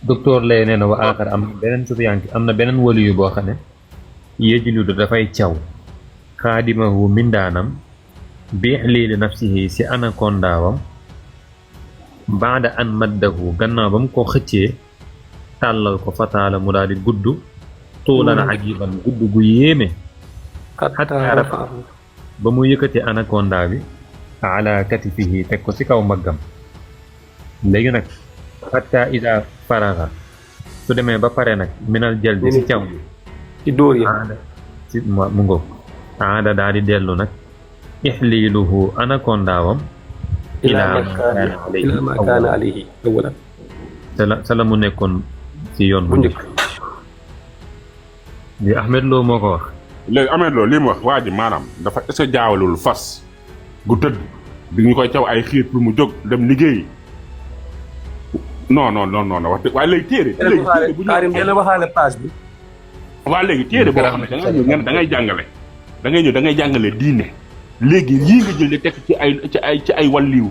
docteur lay nee na wa aaxar am na beneen sufiyanki am na beneen waliyu boo xam ne yejlidu dafay caw xaadimahu mindaanam bi ihliili nafsihi si anakondaawam baada an maddahu gannaaw ba mu ko xëccee tàllal ko fataala mu daal di gudd tuulan ajiban gudd gu yéeme xataa rafa ba mu yëkkati anakonda bi ala katifihi teg ko ci kaw mbaggam léegi nag xatta ida faraga su demee ba pare nag minal jaldi ci caw bi ci dóor yi ci mu ngoog aada daal di dellu nag ihliluhu anakondaawam ilaa ma kaana alayhi awalan sa la mu nekkoon ci yoon bu njëkk li Ahmed Lo moo ko wax léegi Ahmed Lo li mu wax waa ji maanaam dafa est-ce que jaawalul fas gu tëdd bi ñu koy caw ay xiir pour mu jóg dem liggéeyi non wax dëgg waaye léegi téere bu ñu waxaale page bi waa léegi téere boo xam ne da ngay jàngale da ngay ñëw da ngay jàngale diine léegi yii nga jël di teg ci ay walliw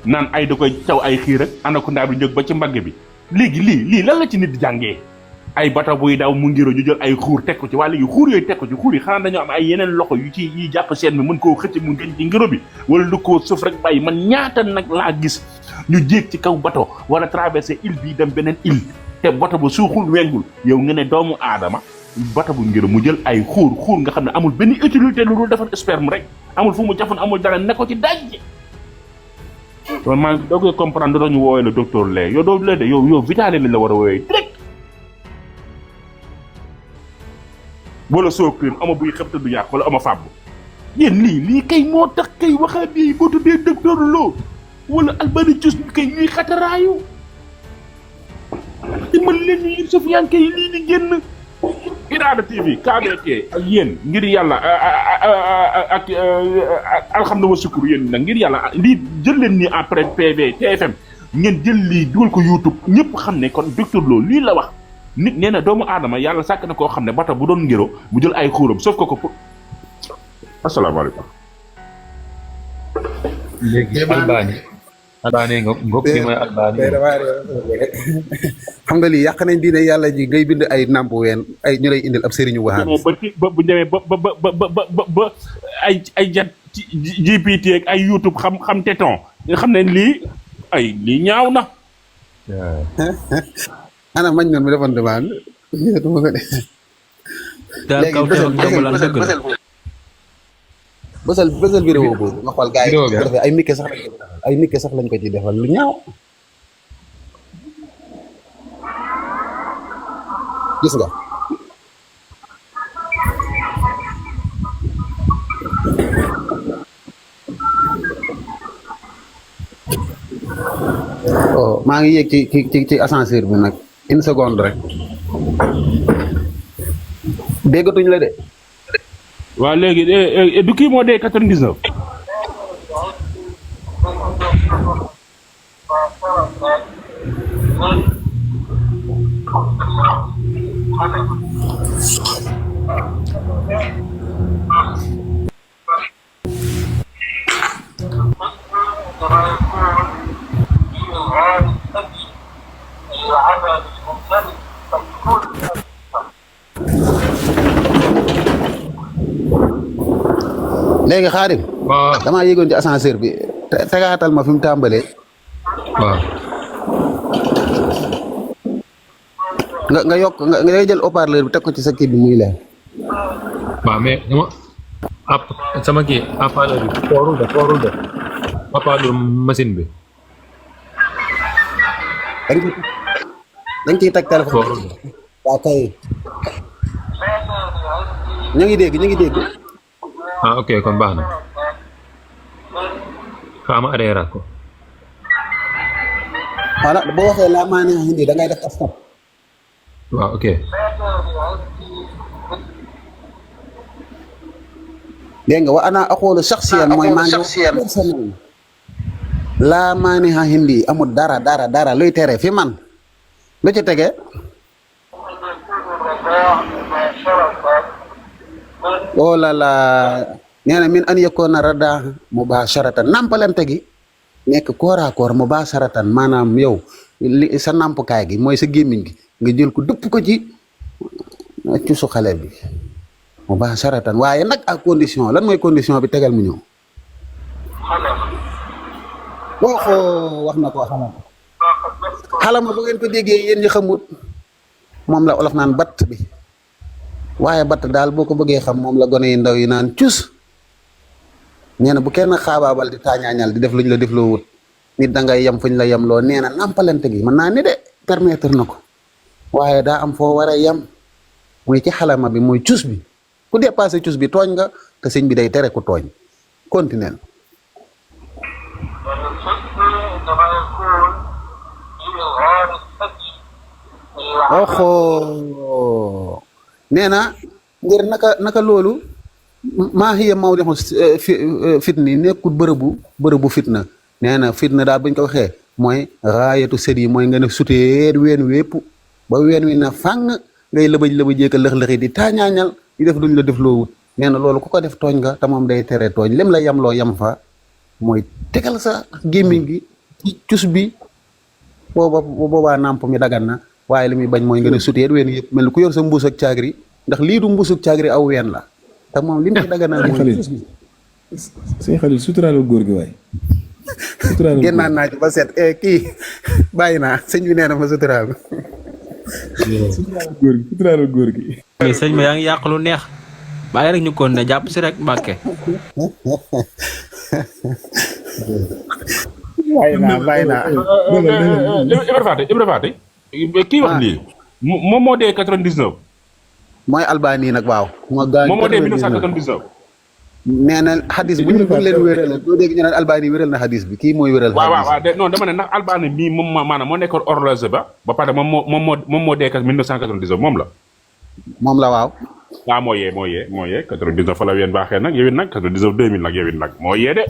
naan ay da koy caw ay xiir ak anakonda bi jóg ba ci mbagg bi léegi lii lan la ci nit jàngee ay bata buy daw mu ngiro ñu jël ay xuur teg ko ci waa léegi xuur yooyu teg ko ci xuur yi xanaa dañoo am ay yeneen loxo yu ci yi jàpp seen bi mën koo xëcc mu gën ci ngiro bi wala lu ko suuf rek bàyyi man ñaata nag laa gis ñu jéeg ci kaw bato wala traversé île bii dem beneen île te bato ba suuxul wengul yow nga ne doomu aadama bato bu ngiro mu jël ay xuur nga xam ne amul benn utilité lu dul defar sperme rek amul fu mu jafoon amul dara ne ko ci daj loolu maa doo koy comprendre dañu woowee le docteur Lay yow doo lee de yow vitale lañ la war a woowee direct wala soo kërin ama buy xëpta du yàq wala ama fàbb yéen lii kay moo tax kay waxaat yi boo tuddee docteur Lo wala Albani Diouf kay ñuy xataraayu di mën leen ñu yéen Sofiane kay lii di génn Irada TV KBT ak yéen ngir yàlla ak alhamdulilah wa sukur yéen nag ngir yàlla lii jël leen nii après PV TFM ngeen jël lii dugal ko YouTube ñëpp xam ne kon docteur Lo lii la wax nit nee na doomu aadama yàlla sàkk na koo xam ne bata bu doon ngiro mu jël ay xuuram sauf ko pour asalaamaaleykum. léegi Albani nga ngóob bi mooy Albani. xam nga lii yàq nañ diine yàlla ji ngay bind ay nàmp ween ay ñu lay indil ab sëriñu waxaan. ba bu demee ba ay jat GPT ak ay YouTube xam téton nga xam ne lii ñaaw na. ana mañ noonu mu defoon demande gisatuma ko de. léegi bësal vidéo boobu nga xool gars yi defee ay mikke sax lañ ko ci defal lu ñaaw gis nga oh maa ngi yéeg ci ascenseur bi nag une seconde rek déggatuñ la de. waaw léegi du kii moo dee 99. léegi Xaadim. waaw damaa yéegoon ci ascenseur bi tegaatal ma fi mu tàmbalee. waaw. nga yokk nga jël haut-parleur bi teg ko ci sa kii bi muy leer. waaw mais sama kii haut-parleur bi foorul de haut-parleur machine bi. dañ ciy teg téléphone. foorul de. waaw kay. ñu ngi dégg. ah ok kon baax na xaama adhéré ko. voilà boo waxee laa maa neex indi da ngay def stop. waaw ok. dégg nga wa ana aqulu shakhsiyan mooy maa ngi personnel laa maa neex indi amul dara luy tere fi man lu ci tege. oh là là nee na min an yakuna rada mubasharatan nampalante gi nekk koor à koor mubasharatan maanaam yow li sa nàmpukaay gi mooy sa gémmiñ gi nga jël ko dëpp ko ci cusu xale bi mu baax saratan waaye nag ak condition lan mooy condition bi tegal mu ñëw wax na ko xalama bu ngeen ko déggee yéen ñi xamut moom la olof naan batt bi waaye batt daal boo ko bëggee xam moom la gone yi ndaw yi naan cus nee na bu kenn xaabaabal di taañaañal di def luñ la def loo wut nit da ngay yem fuñ la yem loo nee na nàmpalante gi mën naa ni de permettre na ko waaye daa am foo war a yem muy ci xalama bi muy cus bi ku dépassé cus bi tooñ nga te sëñ bi day tere ku tooñ continuel oxo nee na ngir naka loolu maa hiya mawdi'u fitni nekkul bërëbu fitna nee na fitna daal buñ ko waxee mooy raayatu sët yi mooy nga ne suteet ween wépp ba ween wi na fàng ngay lëbëj-lëbëjee ka lëx-lëxi di taañaañal di def luñ la def loo wut nee na loolu ku ko def tooñ nga te moom day tere tooñ lem la yam loo yam fa mooy tegal sa gémmiñ gi ci cus bi boobaa nàmp mi dagan na waaye li muy bañ mooy nga ne suteet ween yëpp mel ni ku yor sa mbuus ak caagri ndax lii du mbuus ak caagri aw ween la te moom li muy daganal mooy cus bi sëñ Xalil suturaalal góor gi waay génnaan naa ci ba set kii bàyyi naa sëñ bi nee na ma suturaal suturaalal góor gi mais sëñ ma yaa ngi yàq lu neex bàyyi rek ñu kon ne jàpp si rek Mbàkke bàyyi naa Ibra Faty kii wax lii moom moo dee 99 mooy Albani nag waaw moom moo dee 1999 nee na xadis bu ñu leen wéral doo dégg ñu naan Albani wéral na xadis bi kii mooy wéral xadis waaw non dama ne ndax Albani bii moom maanaam moo nekkoon horloge ba pare moom moo dee 1999 moom la waaw waaw moo yee 99 fa la yéen baaxee nag yow it nag 99 2000 nag yow it nag moo yee de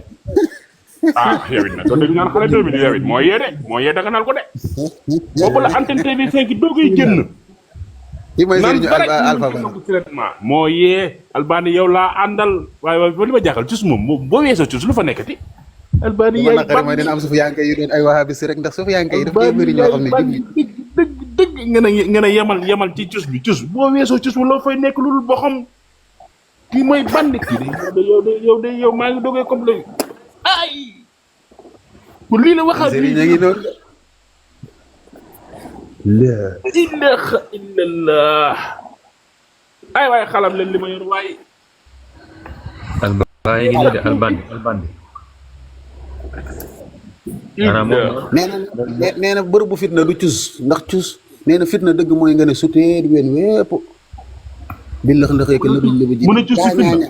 yow it nag soo dégg naan xale 2000 yow it moo yee da nga naan ko de boobu la antenne TV 5 doo koy génn kii mooy sëriñu Alpha traitement moo yee Albani yow laa àndal waaye li ma jaaxal cus moom boo weesoo cus lu fa nekkati Albani yaay naqari mooy dina am suuf yaa ngi koy yu doon ay wahabis rek ndax suuf yaa ngi koy daf koy bëri ñoo xam ne dëgg nga ne yemal ci cus bi cus boo weesoo cus loo fay nekk lu dul boo xam kii mooy bandi kii de yow maa ngi dogee complet ay ku lii la waxaat sëriñ a ngi noonu la ilaha illallah ay waaye xalam leen li ma yor waaye albani ngi nii de albani nee na bërëb bu fitna du cus ndax cus nee na fitna dëgg mooy nga ne suteet ween wépp bi lëx-lëxee ko lëbëj ji mën a cus si fitna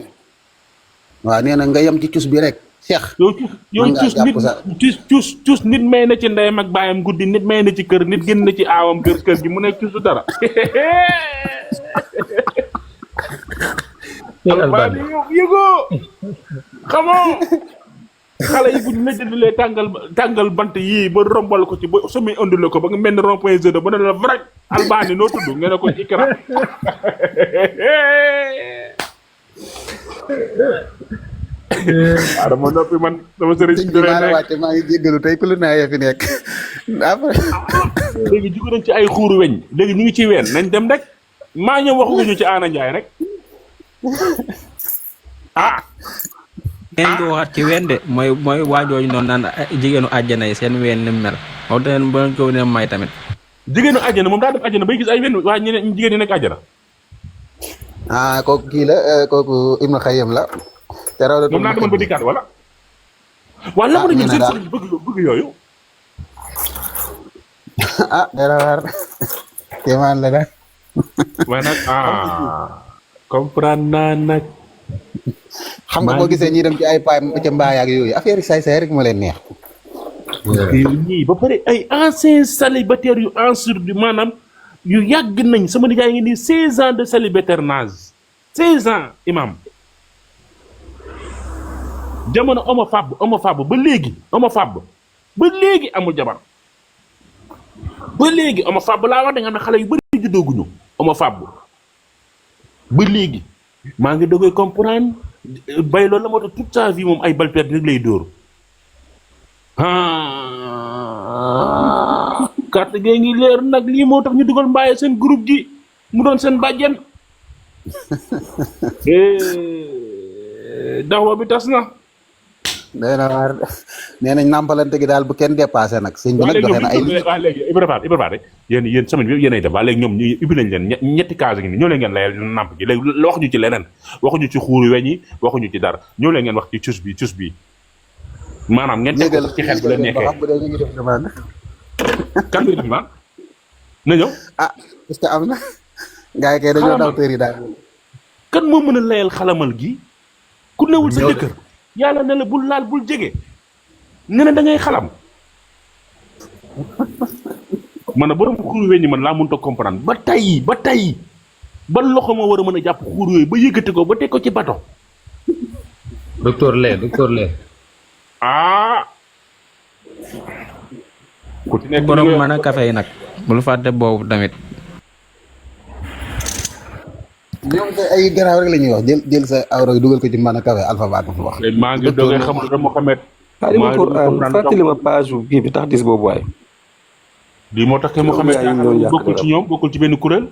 waaw nee na nga yem ci cus bi rek Cheikh yow cus nit may na ci ndeyam ak baayam guddi nit may na ci kër nit génn na ci aawam kër gi mu nekk cusu dara Albani yow yëgoo xamoo xale yi bu ñu la jëndalee tàngal bant yii ba rombal ko ci ba sumi ondule ko ba nga mel ne rond-point G ba ne la vraj Albani noo tudd nga ne ko Ikra waaw dama noppi man dama sëriñ bi maa la wàcce maa ngi jéggalu tey ku lu naa fi nekk après léegi jugu nañ ci ay xuuru weñ léegi ñu ngi ci ween nañ dem rek maa ñëw waxuñu ci Aana Njaay rek ngeen ko waxaat ci ween de mooy waajooju noonu naan jigéenu àjjana yi seen ween ni mel moom tamit ba ko ne may tamit jigéenu àjjana moom daa def àjjana bay gis ay ween waa ñeneen jigéen ñi nekk àjjana kooku kii la kooku Ibnu Xayyam la te raw la moom naa demoon ba dikkaat wala wala la ñu seen sëriñ bëgg yooyu dara war kéemaan la nag waaye nag comprendre naa nag xam nga boo gisee ñii dem ci ay paay ca mbaay ak yooyu affaire yi saay rek moo leen neex ñii ba pare ay anciens célibataires yu ensurdu maanaam yu yàgg nañ sama nijaay ngi nii 16 ans de célibataire nage 16 ans imam jamono homophobe ba léegi homophobe ba léegi amul jabar ba léegi homophobe laa wax da nga ne xale yu bëri juddooguñu homophobe ba léegi maa ngi dogoy comprendre bay loolu la moo tax toute sa vie moom ay balperte rek lay dóor carte gee ngi leer nag lii moo tax ñu dugal mbaaye seen groupe gi mu doon seen bàjjen daxwa bi tas na nee na waar nee nañ nàmpalante gi daal bu kenn dépassé nag sëñ bi nag joxe na ay waa léegi Ibrahima Faye yéen semaine bi yéenay def waa léegi ñoom ñu ubbi nañ leen ñetti case gi ni ñoo leen ngeen layal nàmp gi léegi waxuñu ci leneen waxuñu ci xuuru weñ yi waxuñu ci dara ñoo leen ngeen wax ci cus bi maanaam ngeen teg ci xel bu leen neexee bu dee ñu ngi def demande kan nga def na ñëw ah est-ce que am na gars yi kay dañoo daw tër yi daal kan moo mën a layal xalamal gi ku newul sa jëkkër yàlla ne la bul laal bul jege ne na da ngay xalam man borom xuur weñ ñi man laa mënut a comprendre ba tey ba loxo ma war a mën a jàpp xuur yooyu ba yëkkati ko ba teg ko ci bato docteur Lé ah ku ci nekk borom mën a café yi nag bul fàtte boobu tamit ñoom kay ay garaaw rek la ñuy wax jël sa awra yi dugal ko ci mën a kawe alpha ba ko fi wax maa ngi doogay xam ne Mohamed fàttali ma page kii bi tax dis boobu waay lii moo tax ke Mohamed bokkul ci ñoom bokkul ci benn kuréel